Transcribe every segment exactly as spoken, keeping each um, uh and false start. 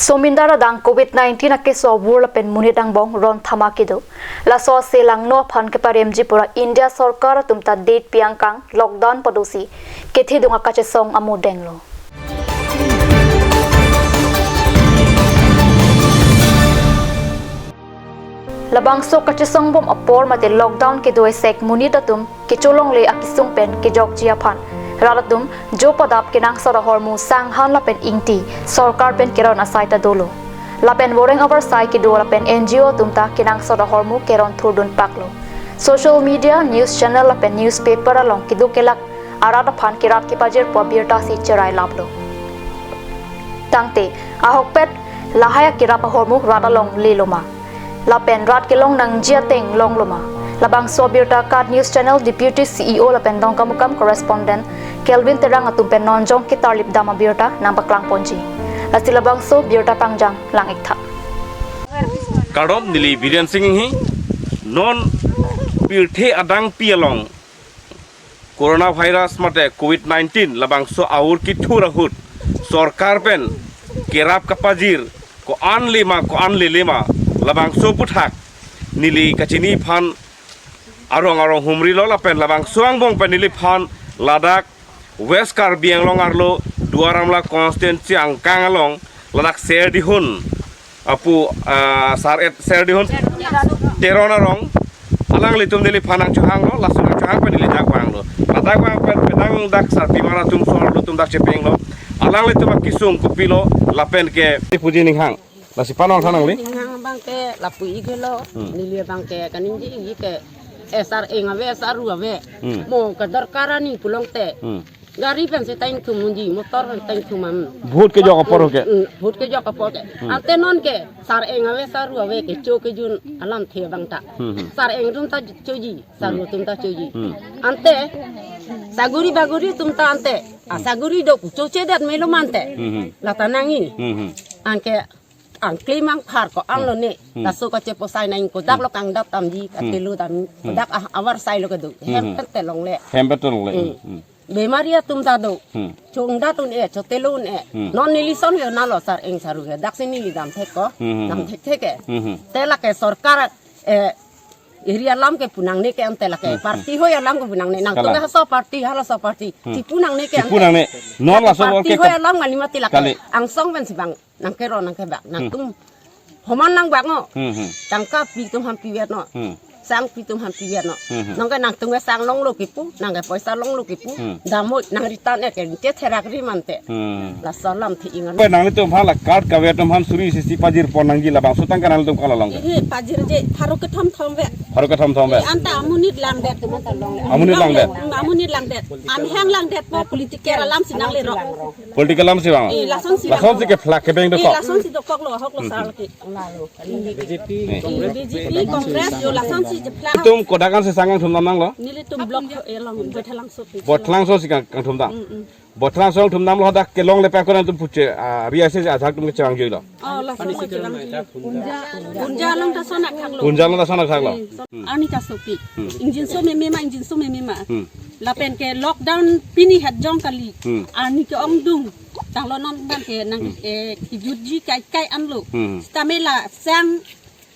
Tomindar adang covid nineteen akeso avur lapen monit angbong ron thama kedo. Laso ase langno aphan keparemji pura India sorkar atum ta date pi angkang lockdown padosi kethedung akachesong amo denglo. Labangso kachesong bom apor mate lockdown kedo esek monit atum kecholongle akesung pen kejokji aphan rat atum jo padap kenangsot ahormu sanghan lapen ingti sorkar pen keron asai ta dolo. Lapen voreng avarsai kedo lapen N G O atum ta kenangsot ahormu keron thurdun paklo. Social media, news channel lapen newspaper along kedo kelak arat aphan kerap kepajirpo abirta si cherai laplo. Tangte ahokpet lahai akerap ahormu rat along leloma lapen rat kelong nangji ateng longloma. Labangso abirta KAT News Channel Deputy C E O lapen Dongkamukam correspondent Kelvin Terang atum pen nonjong ketarlip dam abirta nangpaklang ponji. Lasi labangso abirta pangjang lang-ik tha. Kardom, neli Biren Sing Inghi. Non pirthe adangpi along coronavirus mate covid nineteen labangso aur kethur ahut sorkar pen kerap kapajir ko-an lema ko-an lelema labangso aputhak neli kachini aphan arong arong humrilo lapen labangso angbong pen neliphan ladak West Karbi Anglong arlo Duar Amla constituency angkang along ladak Serdihun apu, ah, Sar-et Serdihun Teron arong alanglitum neliphan nangchohanglo, laso nangchohang pen neli dak vanglo. Ladak vang pen pedang dak sarpimar atum so arlo atum dak chepenglo. Alanglitum akesung kopilo lapen ke puji ninghang. Lasi pano ang thanang li? Ninghang abang ke lapu-ik lo, Hmm. neli abang ke kaningje-ik ke, eh, sar-eng ave, sar-ru ave. Hmm. Mo kedorkar ani pulote. Hmm. Gari pensi ta ingthum unji, motor pensi ta ingthum am. Vote kejok apor ke? Hmm, vote kejok apor ke. Hmm. Ante non ke, sar-eng ave, sar-ru ave kecho kejun alamthe abang ta. Hmm, hmm. Sar-eng atum ta choji, sar-ru Hmm. atum ta choji. Hmm. Ante, saguri baguri atum ta ante. Ah, saguri do pu chochedet melo mante. Hmm, hmm. Lata nangji. Hmm, hmm. Anke angklemang phar ko-an lo ne. Hmm. Laso kacheposai nangji ko dak Hmm. lo kangdat damji, Hmm. katelo dam, Hmm. dak ah, avarsai lo kedo. Hmm. Hem pen te longle. Hem pen te longle. Hmm. Hmm. Bemari atum ta do. Hmm. Chongdat un-e, chotelo un-e. Hmm. Non neli ason ke nalo sar-eng sar-ru ke. Dak si neli damthek ko. Hmm, hmm, hmm. Damthekthek ke. Hmm, hmm. Te lake sorkar, eh, area alam ke pu nangne ke ante lake. Hmm, hmm. Party hoi alam ke pu nangne. Nangtum Kalang. Halaso party, halaso party. Hmm. Tipu nangne ke Tipu ante. nangne. Non laso Party ke hoi alam kali mati lake. Kali. Angsong pensi bang. Nangkeron nangkebak. Hmm. Nangtum homan nangbak ngo. Hmm, hmm. Tangka pi atum aphan pivet non. Hmm. Sang pi atum aphan pivet non. Hmm, hmm. Nonke nangtum ke sang longlo kipu, nonke poisa longlo kipu. Hmm. Damlo nang return-et ke, che therak ri mante. Hmm. Laso alamthe ingan. Pe nanglitum aphan la card kave atum aphan suri isi isi pajirpon nangji labangso tangka nanglitum kala long ke? Ini pajirje pharo kethom thom ave. Pharo kethom thom ave. Eh, anta amonit langdet teman ta long. Amonit langdet. Hmm, amonit langdet. Amahang langdet po political alam si nangle rok. Political alam si bang. Eh, lasonsi Lasonsi bang. Ke phlak kebeng Eh, dokok. Lasonsi dokok lo, ahok lo Hmm. sal ke. B J P, Eh. Congress. B J P, Congress, yo lasonsi je phlak. Itum kodak ansi sang kangthum dam nanglo? Nelitum block, eh, along, Bothelangso pi. Bothelangso si kang, kangthum dam. Mm, mm. Bothelangso kangthum damlo hadak kelongle pen ko nangtum puche, ah, ria se ajak tum kechang joilo. Oh, lason ma chelang ji. Punja, Punja along ta sonak thaklo. Punja along ta sonak thaklo. Eh, so, Hmm. Arni kasopi. Hmm. Ingjinso meme ma, ingjinso meme ma. Hmm. Lapen ke lockdown pini het jong kali. Hmm. Arni ke-ongdung. Tanglo non abang ke nang, Hmm. eh, kejutji kaikai anlo. Hmm. Stamela sang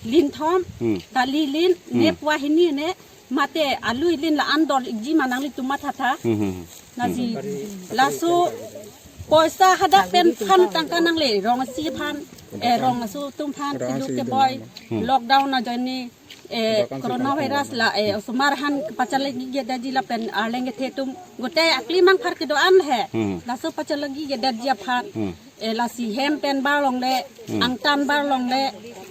lin thom, Hmm. kali lin, Hmm. ne pua hini ne, mate alui lin la-an dor-ikji ma nanglitum mathatha. Hmm, hmm, hmm. Lasi, Hmm. laso poisa hadak pen aphan tangka nangle, rong asi aphan, eh, rong aso atum aphan, Rong keduk asi keboi, atum aphan. Hmm. Lockdown ajoine, eh, Lockdown coronavirus la, eh, osomar aphan pachalagi gedetji lapen arleng kethe atum, gote aklimang phar kedo-an he. Hmm. Laso pachalagi gedetji aphan. Hmm. Eh, lasi hem pen bar longle, Hmm. angtan bar longle,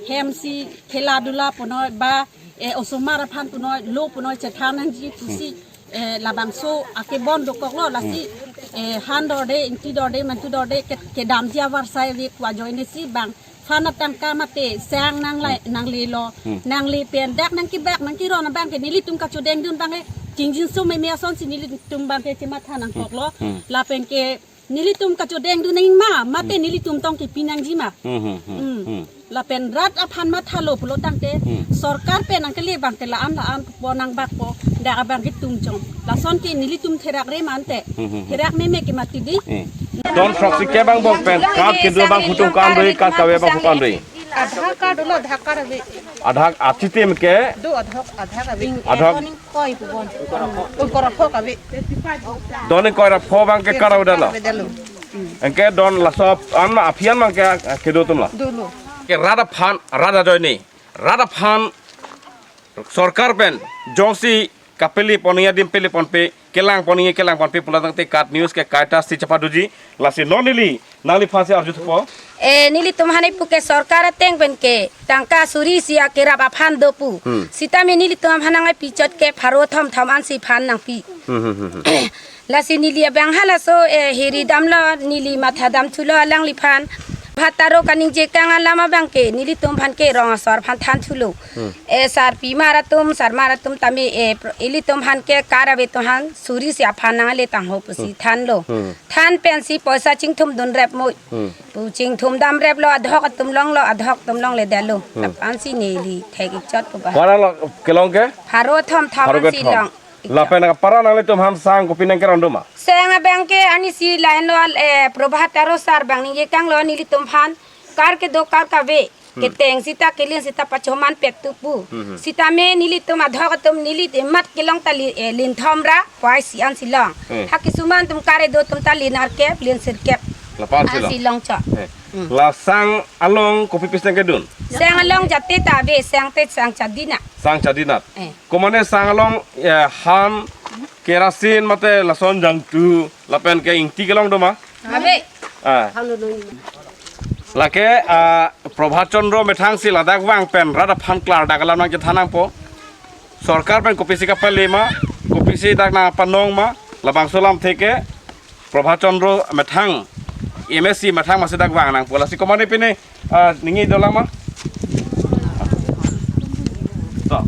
hem si khela dula punoi ba, eh, osomar aphan punoi, lo punoi chethan nangji pusi, Hmm. eh, labangso akebon dokoklo, lasi, Hmm. eh, han dorde, ingti dorde, mantu dorde, ke, kedamji avarsai ave pu ajoine si bang phan atangka mate sang nanglai, Hmm. nanglelo, Hmm. nangle pen dak nangkebak, nangkeron abang ke nelitum kachodengdun abang ke, chingjinso meme asonsi nelitum abang ke chematha nangkoklo, Hmm. lapen ke nelitum kachodengdun nangji ma, mate Hmm. nelitum tong kepi nangji ma. Hmm, hmm, hmm, Hmm. hmm. Lapen rat aphan mathalo pulo tangte, Hmm. sorkar pen nangkele abang ke la-an la-an po nangbakpo, dak abang ke tum chong. Lason ke nelitum therak re mante. Hmm, hmm, hmm. Therak meme ke mati di. Hmm. Don throksi kebang bong pen card kedo abang phutung ko-an do, card kave abang phupan do. Aadhaar card lo, Aadhaar card ave. Aadhaar achitim ke? Do Aadhaar, Aadhaar ave. Aadhaar. Eko ingkoi pu bon. Ingkoi ra pho kave. Don ingkoi ra pho abang ke card avedetlo. Avedetlo. Anke don laso an ma aphi an abang ke kedo atum lo. Dolo. Ke rat aphan, rat ajoine, rat aphan sorkar pen jongsi kapeli pon-i adim peli ponpe, kelang pon-i kelang ponpe pulo tangte KAT News ke kaita si chepadoji, lasi non neli nangliphan si arju thupo. E, nelitum aphan ipu ke sorkar ateng pen ke tangka suri isi akerap aphan do pu. Hmm. Sitame nelitum aphan nangpichot ke pharo thom thom ansi aphan nangpi. Hmm, hmm, hmm, hmm. Lasi neli abang halaso, e, hiri damlo, neli matha dam thulo alangliphan. Bhataro kaningje kang alam abang ke nelitum aphan ke rong asor aphan than thulo. Hmm. E, sarpimar atum, sarmar atum tame, e, pro-, ilitum aphan ke card ave atum aphan suri isi aphan nangle tangho pusi Hmm. thanlo. Hmm. Than pensi poisa chingthum dun rep mo. Hmm. Pu chingthum dam replo, adhok atum longlo, adhok atum longledetlo. Hmm. Tap ansi neli thek-ik chot pu ba. Ko-an lo kelong ke? Pharo thom thom Pharo ke ansi thom. Long. Lapen para nanglitum aphan sang kopi nangkeron do ma? Sang abang ke ani si lahenlo, e, Prabhat Taro sar abang ningje kanglo nelitum aphan. Card kedo card kave. Hmm. Keteng sita kelin sita pachoman pet tu pu. Hmm, hmm. Sitame nelitum adhok atum neli te mat kelong ta li, e, lin thom ra poi isi ansi long. Hmm. Ha kisuman atum card kedo atum ta lin arkep, lin sirkep. Lapu ansi long. Ansi long chot. Eh. Hmm. La sang along kopi pis nangkedun? Sang along jate ta ave, sang te sang chadinat. Sang chadinat. Eh. Komane sang along, e, han, kerasin mate lason jangtu lapen ke ingti kelong do ma? Ave. Ah. Lake, ah, Prabhat Chandra Methang si ladak vang pen rat aphan klardak alam nangchethan nangpo. Sorkar pen kopisi kapale ma, kopisi dak nangpanong ma, labangso alamthe ke Prabhat Chandra Methang, M A C Methang masi dak vang nangpo. Lasi komane pine, ah, ningje dolang ma? To.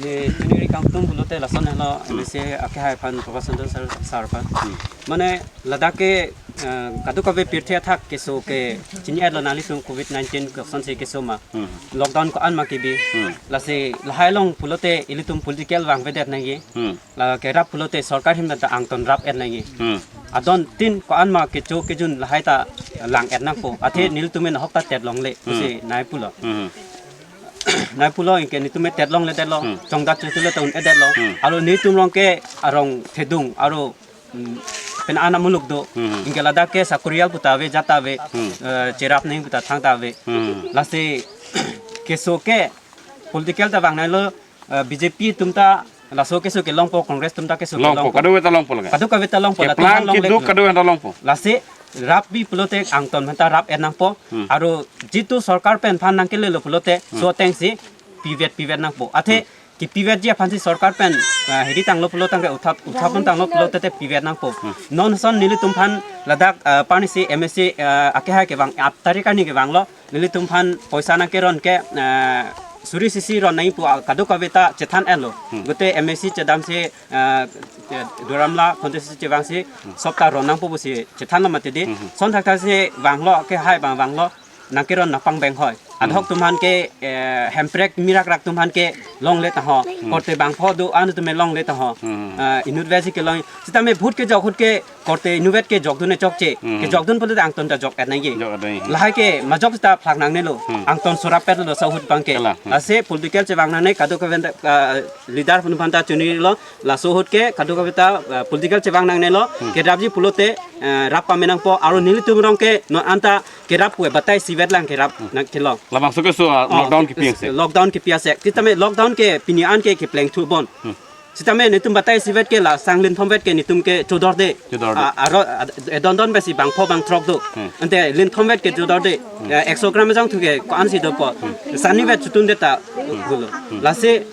Ye chini ri kangtung pulote lason helo, Hmm. M A C akehai aphan, Prabhat Chandra sir, sir aphan. Hmm. Mane ladak ke, eh, kadokave pirthe athak keso ke chini-etlo nanglitum covid nineteen kosonsi keso ma. Hmm. Lockdown ko-an ma kebi. Hmm. Lasi lahai along pulote ilitum political vangvedet nangji. Hmm. La kerap pulote sorkar ahin ta angton rap-et nangji. Hmm. Adon tin ko-an ma kecho kejun lahai ta lang-et nangpo. Athe Hmm. nelitum ahok ta tet longle. Hmm. Pusi nai pulo. Hmm. Nai pulo anke nelitum tet longledetlo. Hmm. Chongdat chotule ta un-edetlo. Hmm. Aro nelitum along ke arong thedung, aro, mm, pen ana muluk do. Hmm. Anke ladak ke sakorial puta ave, jat ta ave, Hmm. eh, cherap nangji puta thang ta ave. Hmm. Lasi keso ke political ta vang nanglo, eh, B J P atum ta laso keso ke longpo, Congress atum ta keso ke Longpo, longpo. Kadokave ta longpo lake. Kadokave ta longpo, latum Keplang along keduk lek. Kadokave ta longpo. Lasi rap bi pulote angton aphan ta rap-et nangpo. Hmm. Aro jitu sorkar pen aphan nangkelelo pulote Hmm. so atengsi pivet pivet nangpo. Athe Hmm. kipivetji aphansi sorkar pen, ah, hiri tanglo pulo tangke uthap, uthapon tanglo pulote te pivet nangpo. Hmm. Non ason nelitum aphan ladak, ah, parnisi M A C, ah, akehai kevang, aat tarik arni kevanglo, nelitum aphan poisa nangkeron ke, ah, suri isi isi ron nangji pu, ah, kadokave ta chethan-etlo. Hmm. Gute M A C chedamsi, ah, Duar Amla constituency chevangsi Hmm. sop ta ron nangpo pusi chethanlo mati di. Hmm. Son thakthak si vanglo, akehai abang vanglo, nangkeron nangpangbenghoi. Adhok Hmm. atum aphan ke, eh, hemprek mirak rak atum aphan ke longle taho. Hmm. Korte bangpho do-an atum longle taho. Hmm. Eh, inutvet si kelong. Sitame vote kejok ahut ke korte inutvet kejokdun chokche. Hmm. Kejokdun pulote angton ta jok-et nangji. Jok-et nangji. Lahai ke majok sita phlak nangnelo. Hmm. Angton sorap-etlo laso ahut abang ke. Kalang. Hmm. Lasi political chevang nangne kadokave ta, ah, leader atum aphan ta chunilo. Laso ahut ke kadokave ta, ah, political chevang nangnelo. Hmm. Kerapji pulote, eh, rap pame nangpo. Aro nelitum along ke non anta kerap pu batai isivet lang kerap Hmm. nangkelong. Labangso keso, ah, Oh, lockdown kipi asek. Lockdown kipi asek. Sitame lockdown ke pini an ke kepleng thu bon. Hmm. Sitame nelitum batai isivet ke la sang lin thomvet ke nelitum ke chodorde. Chodorde. Ah, aro, ah, edondon besi bangpho bangthrok do. Hmm. Ante lin thomvet ke chodorde. Hmm. Ya, ekso gram jangthu ke ko-ansi dopo. Hmm. Sanivet chutunde ta Hmm. gulo. Hmm. Lasi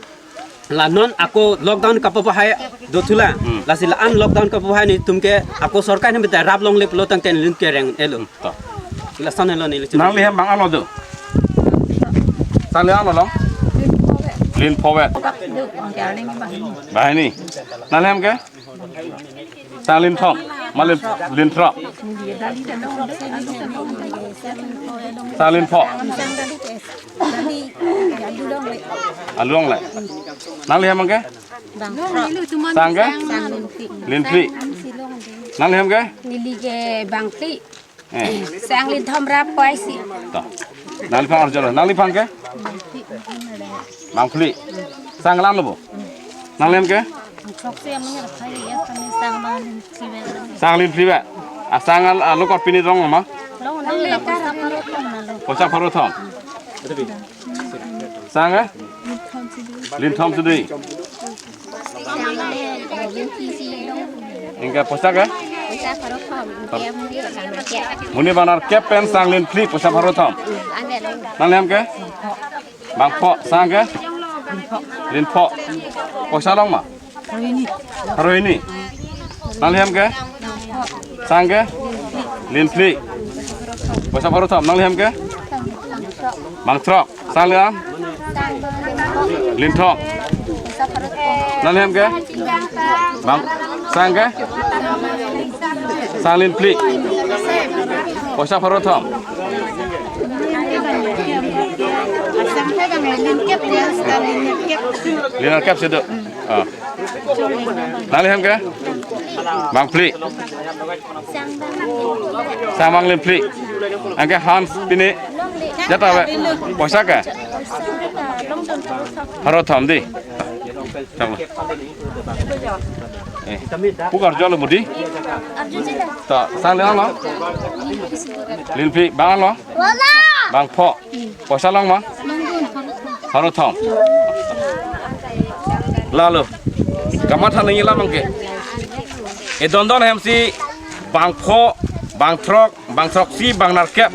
la non ako lockdown kapapo hai do thula. Hmm. Lasi la-an lockdown kapapo hai nelitum ke ako sorkar ahin ta rap longle pulo tangte nelitum ke reng-elo. Hmm. To. Lason helo neli. Nangli hem bang-an lo do? Nangli an lo long? Lin phovet. Banghini. Nangli hem ke? Sang lin thom. Ma lin, lin throk. Sang lin pho. Alu longle. Nangli hem ke? Sang ke? Lin phli. Nangli hem ke? Neli ke bangphli. Eh. Sang linthom ra poi si. To. Nangliphan arjolo. Nangliphan ke? Bangphli. Sang lang lo bo. Nangli hem ke? Sok si amun ya phai ya kami sang bang si be. Sang linphli ba. Ah, sang al, ah, lo kot pini rong ma? Lo na le ka sa paro thom na lo. Poisa pharo thom. Sang eh? Linthom sudui. Ingke poisa ke? Muni bang nerkep pen sang linphli poisa pharo thom. Nangli hem ke? Bangpho, sang ke? Linpho. Poisa long ma? Pharo hini. Nangli hem ke? Sang ke? Linphli. Poisa pharo thom. Nangli hem ke? Bangthrok. Sang le am? Linthom. Nangli hem ke? Bang, sang ke? Sang linphli. Poisa pharo thom. Li nerkep si do. Ah. Nangli hem ke? Bangphli. Sang bang linphli. Angke Hans pini. Jata be. Poisa ke? Pharo thom di. Chak lo. Eh. Pu arjolo mudi. To, sang le lang lo? Linphli, bang lo? Bangpho. Poisa long ma? Pharo thom. Lalo. Kamatha nangji alam abang ke. E don don hem si bangpho, bangthrok, bangthroksi, bang nerkep.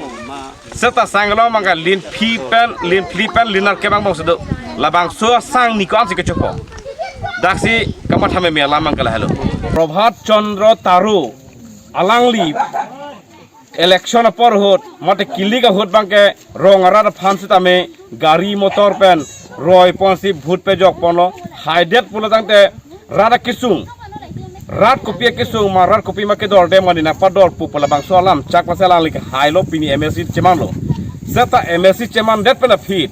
Seta sang long abang ke linphli pen, linphli pen, li nerkep angbong si do. Labangso sang ni ko-an si kechopo. Dak si kamatha meme alam abang ke lahelo. Prabhat Chandra Taro alangli election apor ahut, mate kilik ahut abang ke rong arat aphan sitame gari motor pen roi ponsi vote pejok ponlo, haidet pulo tangte rat akesung, rat kopi akesung ma rat kopi ma kedor dem mani nangpador pu pu labangso alam chak lasi alangli ke hailo pini M A C cheman lo. Seta M A C cheman det pen aphi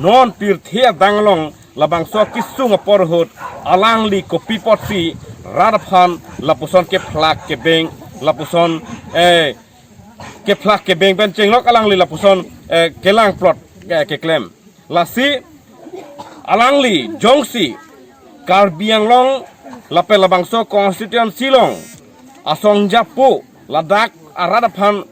non pirthe adang along labangso akesung apor ahut alangli kopi apotsi rat aphan lapuson kephlak kebeng lapuson, eh, kephlak kebeng pen chenglok alangli lapuson, eh, kelang plot, eh, keklem. Lasi alangli jongsi Karbi Anglong lapen labangso constituency along asong japo ladak arat aphan,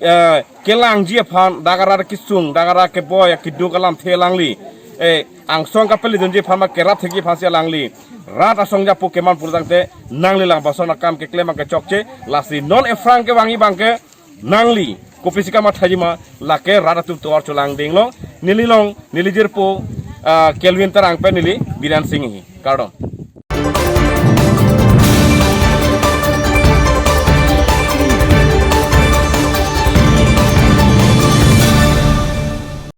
eh, kelangji aphan, dak arat kesung, dak arat keboi keduk alamthe alangli, eh, angsong kapelidunji aphan ma kerap thekji aphan si alangli rat asong japo keman pulo tangte nangli labangson akam keklem abang ke chokche. Lasi non aphrang kevangji abang ke nangli kopisi kamathaji ma, lake rat atum tovar cholangding lo. Neli long, neli jirpo, ah, Kelvin Terang pen neli Biren Singhi. Kardom.